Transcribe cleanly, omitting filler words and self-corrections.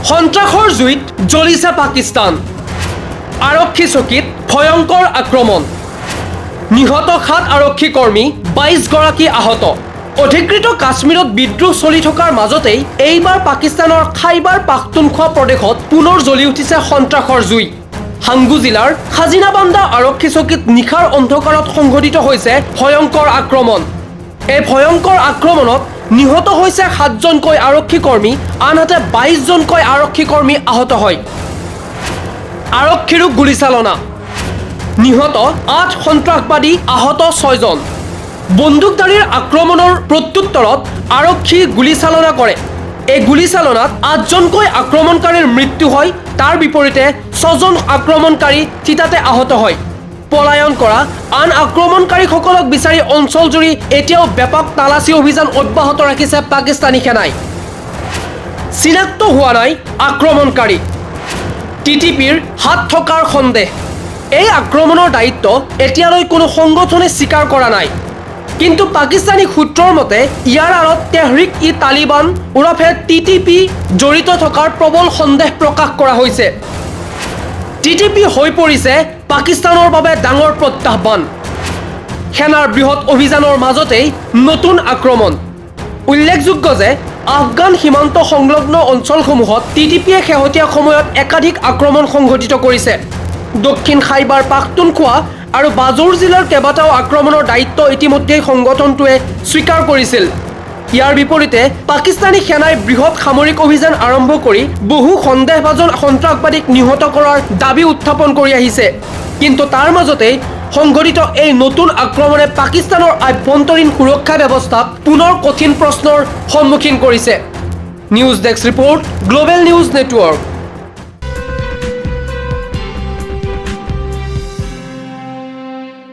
সন্ত্ৰাসৰ জুইত জ্বলিছে পাকিস্তান। আৰক্ষী চকীত ভয়ংকৰ আক্ৰমণ, নিহত সাত আৰক্ষী কৰ্মী, 22 গৰাকী আহত। অধিকৃত কাশ্মীৰত বিদ্ৰোহ চলি থকাৰ মাজতেই এইবাৰ পাকিস্তানৰ খাইবাৰ পাখতুনখোৱা প্ৰদেশত পুনৰ জ্বলি উঠিছে সন্ত্ৰাসৰ জুই। হাংগু জিলাৰ খাজিনাবান্দা আৰক্ষী চকীত নিশাৰ অন্ধকাৰত সংঘটিত হৈছে ভয়ংকৰ আক্ৰমণ। এই ভয়ংকৰ আক্ৰমণত নিহত হৈছে সাতজনকৈ আৰক্ষী কৰ্মী, আনহাতে 22জনকৈ আৰক্ষী কৰ্মী আহত হয়। আৰক্ষীৰো গুলীচালনা। নিহত আঠ সন্ত্ৰাসবাদী, আহত ছয়জন। বন্দুকধাৰীৰ আক্ৰমণৰ প্ৰত্যুত্তৰত আৰক্ষী গুলীচালনা কৰে। এই গুলীচালনাত আঠজনকৈ আক্ৰমণকাৰীৰ মৃত্যু হয়। তাৰ বিপৰীতে ছজন আক্ৰমণকাৰী থিতাতে আহত হয়। পলায়ন কৰা আন আক্ৰমণকাৰীসকলক বিচাৰি অঞ্চলজুৰি এতিয়াও ব্যাপক তালাচী অভিযান অব্যাহত ৰাখিছে পাকিস্তানী সেনাই। চিনাক্ত হোৱা নাই আক্ৰমণকাৰী, টিটিপিৰ হাত থকাৰ সন্দেহ। এই আক্ৰমণৰ দায়িত্ব এতিয়ালৈ কোনো সংগঠনে স্বীকাৰ কৰা নাই। কিন্তু পাকিস্তানী সূত্ৰৰ মতে ইয়াৰ আঁৰত তেহৰিক ই তালিবান ওৰফে টিটিপি জড়িত থকাৰ প্ৰবল সন্দেহ প্ৰকাশ কৰা হৈছে। টিটিপি হৈ পৰিছে পাকিস্তানৰ বাবে ডাঙৰ প্ৰত্যাহ্বান। সেনাৰ বৃহৎ অভিযানৰ মাজতেই নতুন আক্ৰমণ। উল্লেখযোগ্য যে আফগান সীমান্ত সংলগ্ন অঞ্চলসমূহত টিটিপিয়ে শেহতীয়া সময়ত একাধিক আক্ৰমণ সংঘটিত কৰিছে। দক্ষিণ খাইবাৰ পাখতুনখোৱা আৰু বাজৌৰ জিলাৰ কেইবাটাও আক্ৰমণৰ দায়িত্ব ইতিমধ্যেই সংগঠনটোৱে স্বীকাৰ কৰিছিল। ইয়াৰ বিপৰীতে পাকিস্তানী সেনাই বৃহৎ সামৰিক অভিযান আৰম্ভ কৰি বহু সন্দেহভাজন সন্ত্ৰাসবাদীক নিহত কৰাৰ দাবী উত্থাপন কৰি আহিছে। কিন্তু তাৰ মাজতেই সংঘটিত এই নতুন আক্ৰমণে পাকিস্তানৰ আভ্যন্তৰীণ সুৰক্ষা ব্যৱস্থাক পুনৰ কঠিন প্ৰশ্নৰ সন্মুখীন কৰিছে। News desk report, global news network.